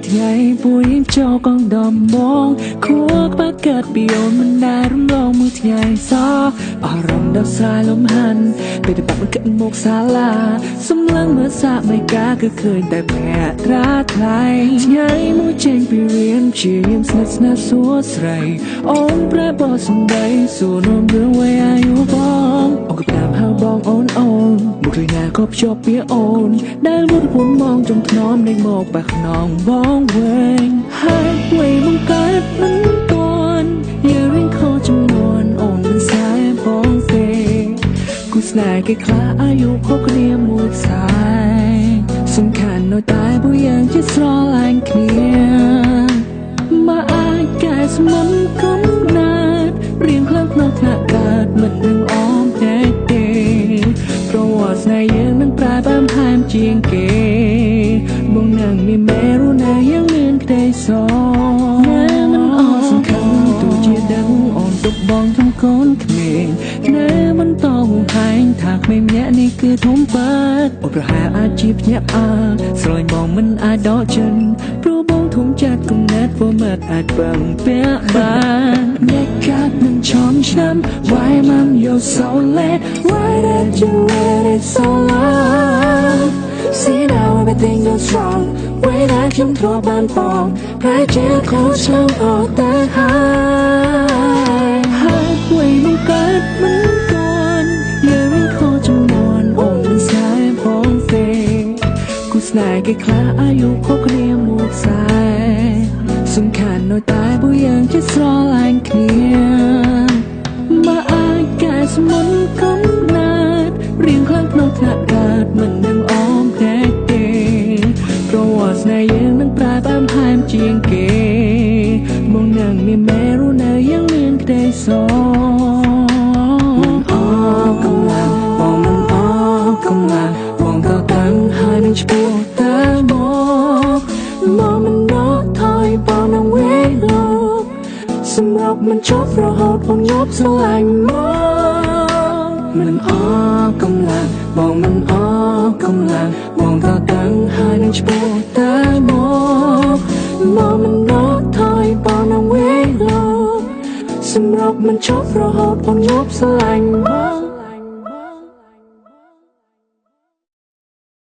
ថ្ងៃពួយចូលកងដំបងខួក្បាលកើតពីអូនមិនដែលរំលងមួយថ្ងៃសោះអារម្មណ៍ដោះស្រាយលំហាន់ពេលទៅបាក់មិនគិតមកសាលាសំឡឹងមើលសាកមិនកាគឺឃើញតែភក្ត្រាថ្លៃថ្ងៃមួយចេញពីរៀនព្យាយាមស្និទ្ធស្នាលសួស្រីអូនប្រែបសំដីសួរនាំរឿងវ័យអាយុបងអូនក៏តាមហៅបងអូនអូនមកឃើញណាក៏ភ្ជាប់ពីអូនដែលវត្តពុនមកចុងថ្នមនៃមកបាក់ខ្នងបងវិញហើយវ័យមកកើតមិនតាន់យើងរៀងខុសចំនួនអូនមិនស្នេហ៍បងទេគូស្នេហ៍គេខ្លះអាយុខុសគ្នាមួយខ្សែសំខាន់នៅតែពួកយើងជាស្រឡាញ់គ្នាមកអាចកែស្មុនកំណើតរៀងខ្លាំងក្នុងថ្នាក់កើតមិននឹងអមទេទេព្រោះស្នេហ៍យើងនឹងប្រែបែមហែមជាងគេបងនឹងមានមេរណាยังមានក្តីសណែមិនអត់សង្ឃឹមទោះជាដឹងអូនទុកបងធំកូនក្មេងណែបន្តហួងហែងថាក្មេងម្នាក់នេះគឺធំបាត់អូប្រហែលអាចជាភ្ញាក់អើស្រឡាញ់បងមិនអាចដកចិនព្រោះបងធំចាត់គំនិតព្រោះមិនអាចពឹងពាក់បានអ្នកកាត់នឹងឆំឆ្នាំ Why mom you so late Why did you wait it so long See now everything goes wrong វេលាខ្ញុំធ្លាប់បានបងប្រែជាខុសឆ្លងអត់តែហើយហើយវ័យមកកើតមិនតាន់យើងរៀងខុសចំនួនអូនមិនស្នេហ៍បងទេគូស្នេហ៍គេខ្លះអាយុខុសគ្នាមួយខ្សែសំខាន់នៅតែពួកយើងជាស្រឡាញ់គ្នាមកអាចកែស្មុនកំណើតរៀងខ្លាំងក្នុងថ្នាក់កើតមិននឹងអមទេទេព្រោះស្នេហ៍យើងនឹងប្រែបែមហែមជាងគេមកនឹងមានមេរណាยังមានក្តីសមិនអរកម្លាំងបងមិនអរកម្លាំងបងក៏តាំងហើយនឹងឈ្មោះតែមកមកមិនដកថយបងនឹងវេលោកសម្រាប់មិនចប់រហូតអូនញាប់ស្រឡាញ់មកមិនអរកម្លាំងបងមិនអរកម្លាំងបងក៏តាំងហើយនឹងឈ្មោះតែមកមកមិនដកថយបងនឹងវេលោកសម្រាប់មិនចប់រហូតអូនញាប់ស្រឡាញ់មក